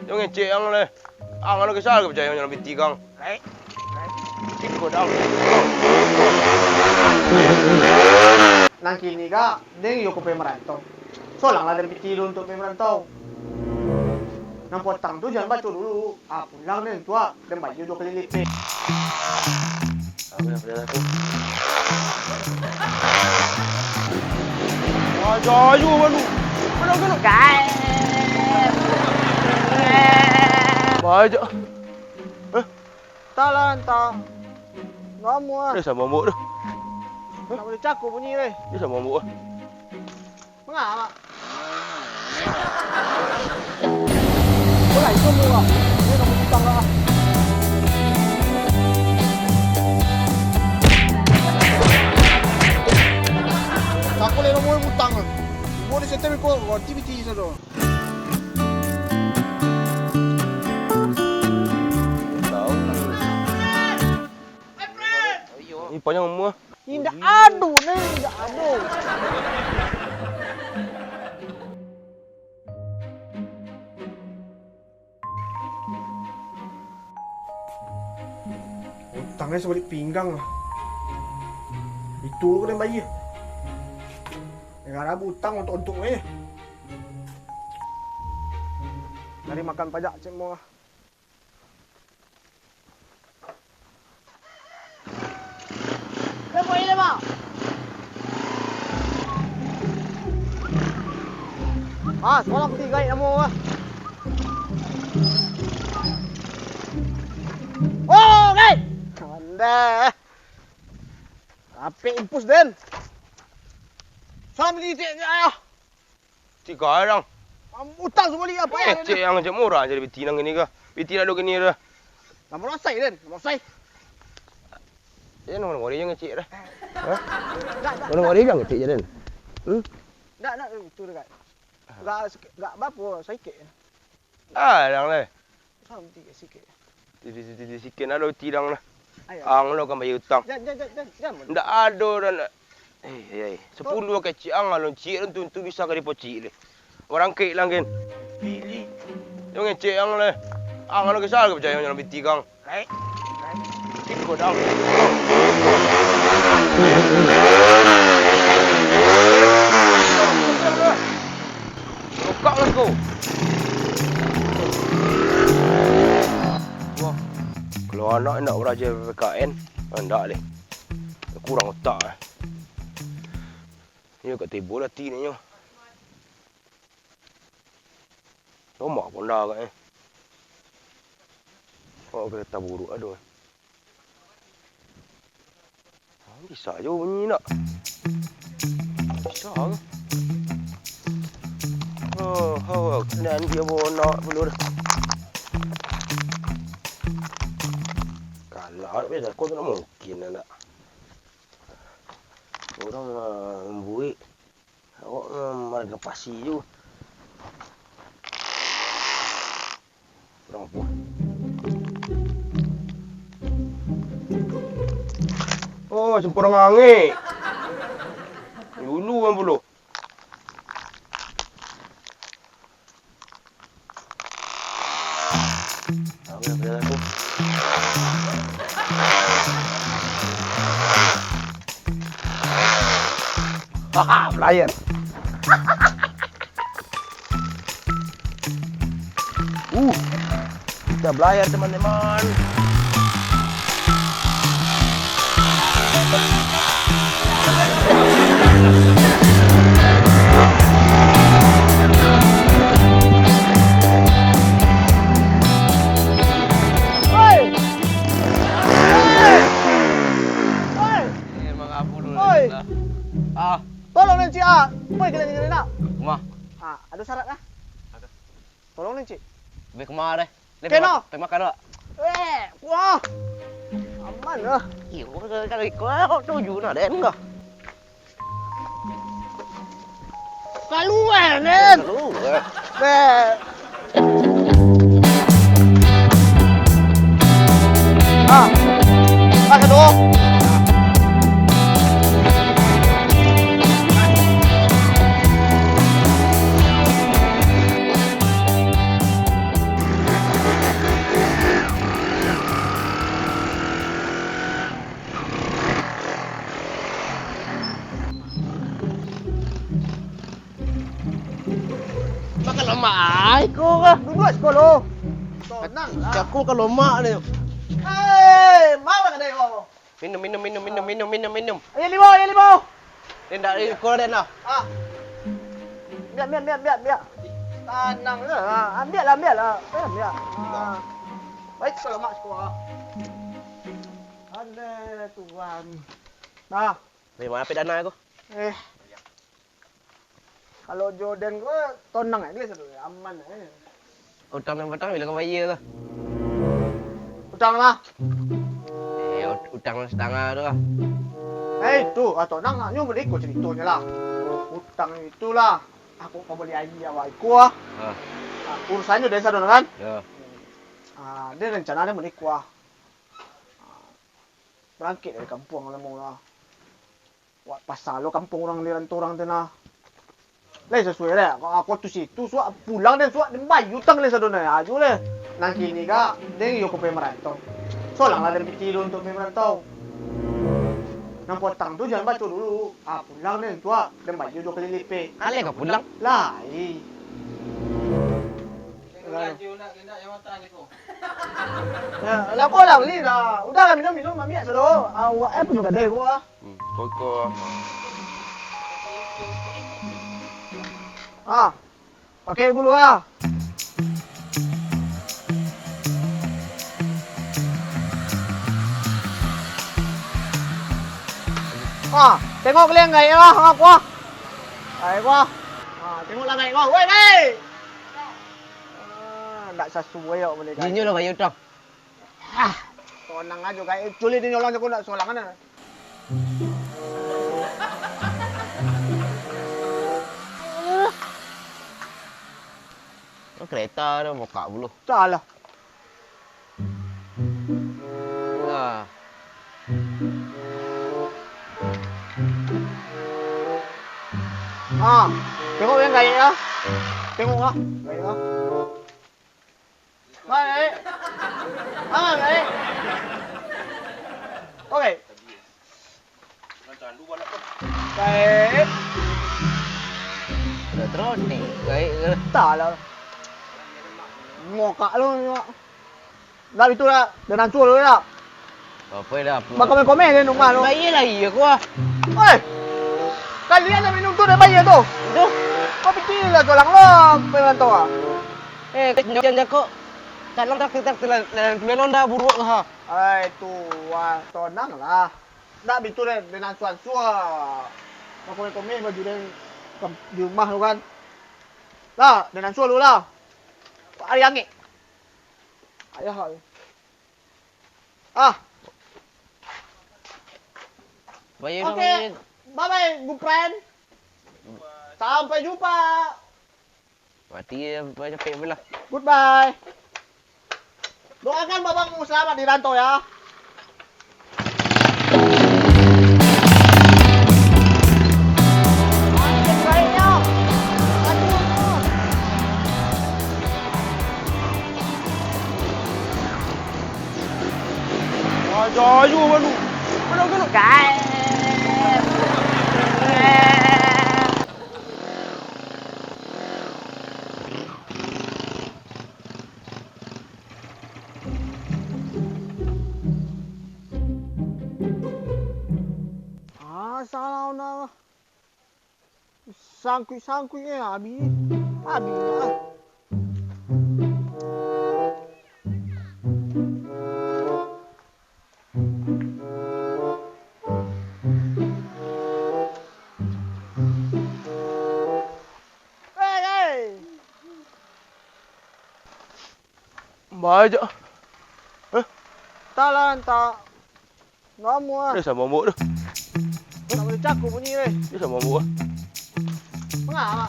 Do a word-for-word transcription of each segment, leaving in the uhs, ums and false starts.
Jan ngecek ang lai. Ang ado kisah ka picayo nyo piti kang. Iko dang. Nan kini ka, den iyo ko pai marantau. Solang lah den piti dulu untuak pai marantau. Nan potang tu jan baco dulu. Ah, pulang den tu, ah, den bayia duo kali lipek. Ayo, ayo, ayo, ayo. Ayo, ayo, ayo. Mana, mana? Baja. Hah? Talan, ta. Lamo, ah. Dia sama mambok tu. Nak boleh cakap bunyi, deh. Dia sama mambok, ah. Manga, Mak? Bola itu mu, Mak. Dia nak utang lah. Siapa lagi nak utang? Gua di setel kau, gua T V T saja. Ni panjang umur. Indak ado, ni indak ado. Utangnyo sabalik pinggang lah. Itu lo kena bayia. Negara utang untuk-untuk aja. Dari makan pajak cek mo lah. Ah, sekolah peti gaik namo ah. Oh, gaik. Anda. Apik impus den. Salam ni cek ayah. Tiga orang. Am, utang sabalik apa ya? Eh, cek yang cek murah jadi piti nang ini kah? Piti nak dok ini dah. Nomor osai den, nomor osai. Eh, nomor ngori yang cek dah. Hah? Nomor ngori yang cek je den. Hmm? Ndak, ndak, itu dekat. Enggak, enggak apa-apa, sakit. Ah, dang leh. Santi sikit. Titi, titi, titi sikit nak roti dang lah. Ayo. Ang lo kan bayar utang. Jan, jan, jan, jan, jan. Ndak ado dah nak. Eh, eh, eh. Sepuluh kecik ang alun cik tu, tu bisa ka dipocik leh. Barangkek lah, Gen. Yo ngecek ang leh. Ang lo kesal ka percaya nyo piti kang. Iko dang. Rokak lah ko. Wah, kalau anak nak baraja P P K N, andak leh. Kurang otak eh. Nyo ka tibo lah ti nyo. Lomak pun dah agak eh. Oh, kereta buruk aduh. Bisa jo bunyi nak. Bisa ke? Oh, oh, dan dia bawa nak belur. Kalau biasa kau tak mungkin nak. Orang uh, membuik Awak, eh, marga pasi ju. Urang apo? Oh, samporang angek. Dulu kan pulo. Haha, belayan. Uh, kita belayan, teman-teman. Oi! Oi! Oi! Ini emang abu dulu. Oi! Ah. Tolong nan cik ah. Oi, kalian ini nak. Rumah. Ah, ada syarat lah. Ada. Tolong nan cik. Lebih kemana? Keno. Terima kasih. Eh, wah. Aman lah. Iyo, kalau iko tujuh nah den kah. Kaluar den. Kaluar. Beh. Ah. Pakai dulu. Mak ai ko kah? Duduak siko lo. Tonang lah. Jaku ka lomak ni. Hei, malah ka dai ko. Minum, minum, minum, minum, minum, minum, minum. Ayo limo, ayo limo. Dia ndak ada ikut dia nah. Ah. Biak, biak, biak, biak, biak. Tanang lah. Ah, ambiak lah, ambiak lah. Eh, ambiak. Ah. Baik kalau mak siko. Alah, Tuhan. Nah. Dari mana dapek dana ko? Eh. Kalau jo den ko, tonang aja lah, aman aja. Utang nan patang bila ka bayar tu? Utang lah. Eh, ut-, utang nan satangah tu lah. Eh, itu, ah, tonang lah. Nyo beko ceritonyo lah. Utang itulah. Aku ka bali aia awak iko ah. Ah. Ah, urusannyo dari sado kan? Yo. Ah, dia rencana dia beko ah. Ah, barangkek dari kampuang lamo lah. Wak, pasalo kampuang urang di rantau urang tu nah. Lai sasuai dek, ko, ko tu situ, suak pulang den suak, den bayia utang den sadonyo, ajo leh. Nan kini ka, den iyo ko pai marantau. Solang lah den pitih dulu untuak pai marantau. Nan potang tu jan baco dulu. Ah, pulang den suak, den bayia duo kali lipek. Alai ka pulang? Lai. Ya, lah ko lah bali dah. Udah lah minum, minum, ambiak sado. Awak eh penuh kadai ko ah. Hmm, koko. Ah, pakai dulu ah. Ah, tengok kalian gaek lah, aku ah. Gaek ko ah. Ah, tengok lah gaek ko. Woi, gaek. Ah, ndak sasuai awak boleh gaek. Inyo lah bayia utang. Ah, tonang ajo, kayak culi di nyolong jago nak solang kan. Oh, kereta ada buka buluh. Salah. Nah. Ah, tengok yang gaek ah. Tengok ah, gaek ah. Baik. Ah, baik. Oke. Baik. Udah terus nih, baik. Tak lah. Ngokak lu ni, Mak. Dah itu lah, dah nancur lu lah. Apa dah, apa? Makan komen-komen di rumah lu. Baik lah, iya, gua. Oi. Kalian yang minum tu dah bayar tu. Itu. Kau pikir lah, solang lo, penonton ah. Eh, jangan kok. Kadang traktir-traktir lah, lah, melon dah buruk ha. Ai, tu, wah, tonang lah. Ndak bitu deh, den ansua-ansua. Bakomeh-komeh baju den ka, di rumah tu kan. Lah, den ansua dulu lah. Ari angek. Ayah, ah. Bayar dulu, oke, bayar. Bye-bye, good friend. Sampai jumpa. Mati je, capek pun lah. Goodbye. Doakan Babang selamat di rantau ya. Ajayu baru. Mana kau nak? Guys. Ah, salah ona. Sangkuik-sangkuik eh, abih. Abih lah. Hei, hei. Baja. Hah? Talan tak. Lamo ah. Dia sama mambok tu. Tak boleh cakap bunyi ni. Dia sama mambok ah. Mengapa?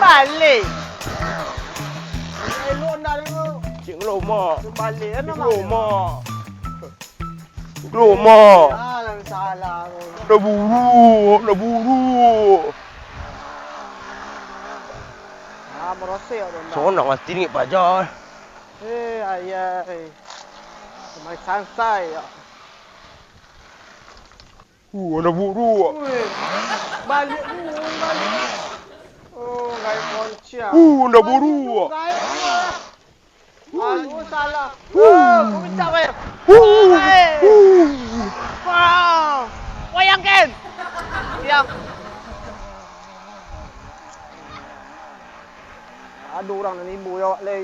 Balik. Elok ndak tengok. Cik ngelomak. Balik kan nama dia? Ngelomak. Lomak. Alah, salah. Dah buruk, dah buruk. Ah, merosot tu. Sonang mati ni paja. Eh, ayah, eh. Kemai sansai ya. Uh, anak buruk. Weh, baliak dulu, baliak. Oh, gaek koncia. Uh, anak buruk. Gaek. Aduh, salah. Uh. Oh, aku minta, weh. Uh. Weh. Uh. Wah. Wayang, Ken. Siap. Ado urang nan ibo jo awak lai.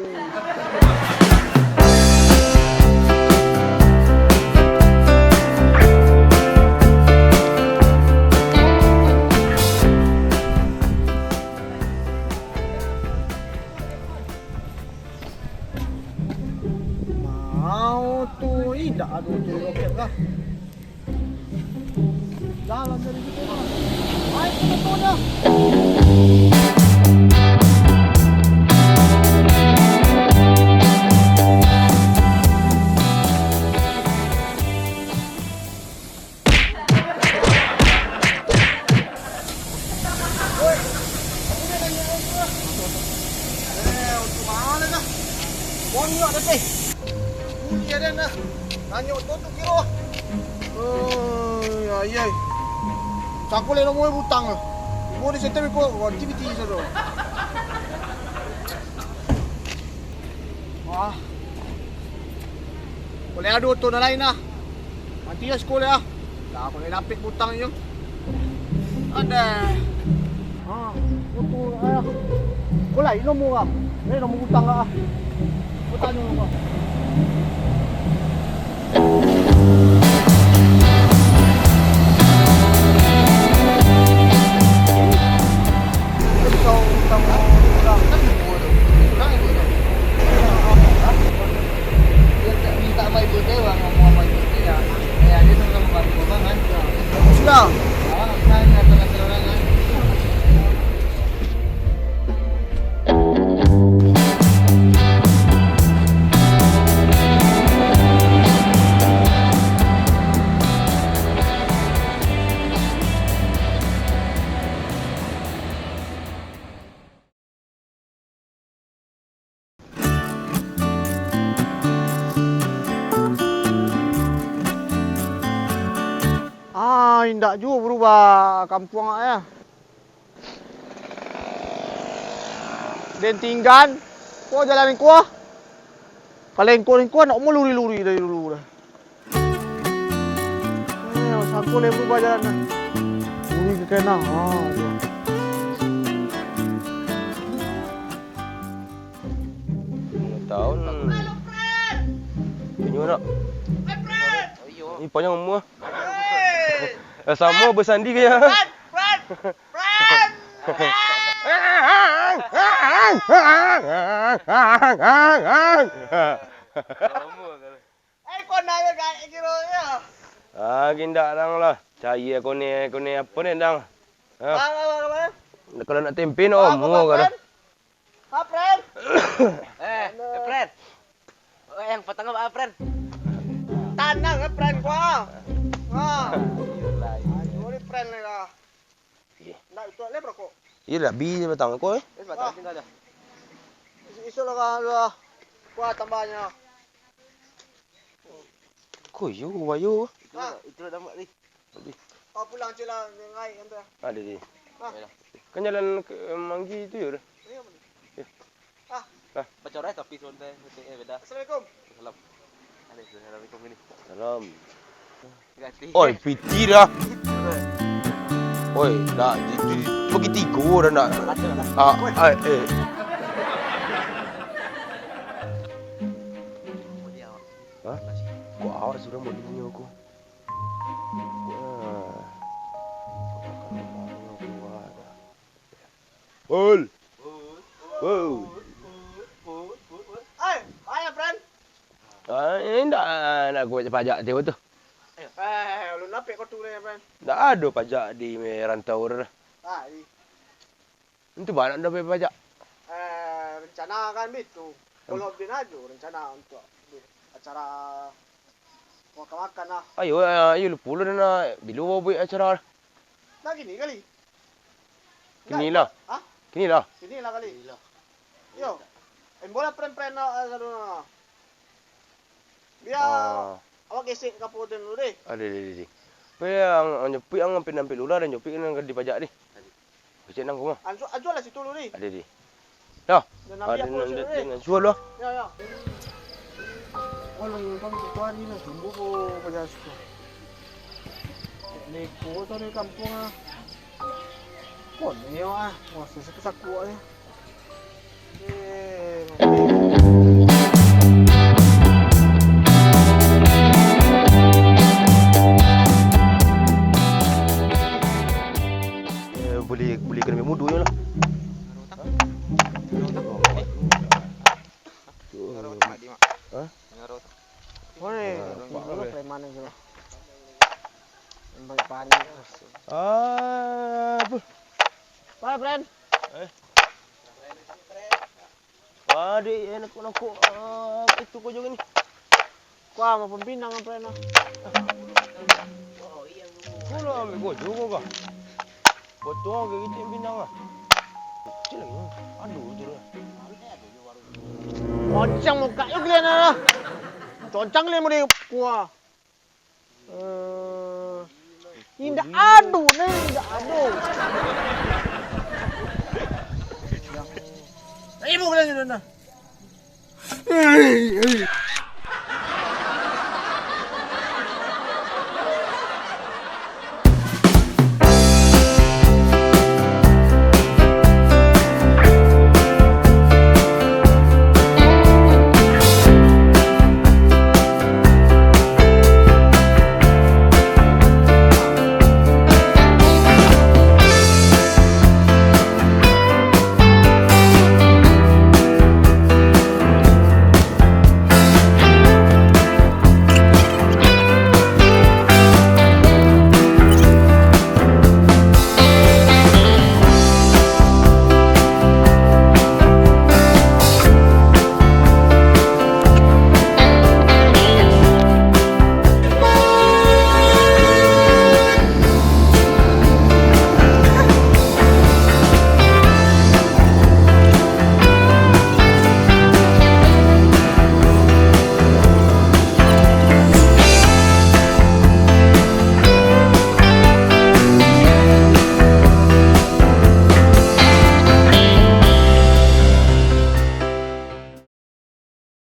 Mau tu indak ado tu roket lah. Jalan dari situ, Bang. Ayo, kita tolong. Woi, aku nak nanya apa? Eh, untuk mana kah? Konyol dah, teh. Bunyi ada dah. Nanya tu tu kira. Oh, ya, ya. Saku le nomor butang. Ibu di situ ikut aktiviti sado. Wah. Boleh ado tu dah lain lah. Mati lah sekolah lah. Dah boleh dapik butang je. Ada. Ha, foto ayah. Kau lain nombor kah? Eh, nombor utang kah? Kau tanya nombor. Kau utang orang. Dia tak minta sama ibu dia, uang ngomong sama ibu dia, ya. Ya, dia sama-sama bantu abang, kan. Sudah. Ah, kan, atur-atur orang, kan. Ah, indak juo barubah kampuang awak, yo. Den tinggan, ko jalan ko. Palengko-lengko, nak umua luri-luri dari dulu dah. Eh, sangko lai barubah jalan nah. Bumi ka kanang. Ha, tu. Limo taun. Inyo nak. Ni panjang umua. Eh, samo basandi gaya. Eh, kona yo, gaek kiro yo. Ah, gindak dang lah. Cayia kone, kone apo ni dang? Ha? Ba, ba, ba, ba. Kalau nak tempe, nak omo ka dah. Ha, friend? Eh, eh, friend. Eh, yang patang apa, friend? Tanang, eh, friend, gua. Ha. Aduh, ni friend ni lah. Ndak, itu lah, rokok. Iyo, lah, bi batang ko, eh. Eh, batang tinggal dah. Isu-isu lah, lah. Kuat tambahnya. Ko iyo, wayo. Itu lah, itu lah tambah ni. Kau pulang, Cil, lah, ngai, kan, tu. Ada, di. Ah. Kan jalan ke Manggi tu, yo. Iyo, mana? Iyo. Ah. Bacorai tapi sebentar, eh, beda. Assalamualaikum. Salam. Assalamualaikum ini. Salam. Ganti. Oi, piti dah. Oi, dah, di, di, bagi tigo dah nak. Ada lah. Ah, ah, eh. Hah? Kok awak sudah mau dengar aku? Wah. Hol. Wow. Ai, ayo, friend. Ah, indak, ah, nak buek pajak tibo tu. Eh, ulun lapek ko tu deh, friend. Ndak ado pajak di rantau tu. Ah, i. Ntu bana ndak buek pajak. Eh, rencana kan bitu. Kalau bin ajo rencana untuk acara makan-makan lah. Ayo, ayo, lupo lah nak. Bilo buek acara? Nah, kini kali. Kini lah. Hah? Kini lah. Kini lah kali. Kini lah. Yo. Embo lah prank-prank nak, eh, sadu nah. Bia awak gesek ka poden dulu deh. Aduh, aduh, aduh, aduh. Pe ang, ang jopik ang, ampe nampik lurah dan jopik nan ka dipajak deh. Kecek nang ko mah. Ansu-, ansualah situ lu, Ri. Ade, Ri. Dah. Dan ambil Ade aku nan, situ, dan, Ri. Dan ansualah. Ya, ya. Walau yang kami ketua ni lah, tunggu ko paja suka. Neko tu di kampung ah. Kone yo ah, wah, sesak-sesak kuat ni. Eh, boleh, boleh kena ambil mudu je lah. Hah? Woi, preman itu. Panik. Ah, apa? Woi, friend. Eh? Wah, dek, eh, nakuk-nakuk, ah, itu kau jangan ni. Wah, mau pempinang apa enak? Kau lah ambil kau juga kah? Potong ke kecil pinang ah. Kecil lagi. Aduh, itu lah. Oncang muka lu kalian lah. Concang kalian mau di kuah. Eh, indak ado, neh, indak ado. Ibu bilang gitu, nah.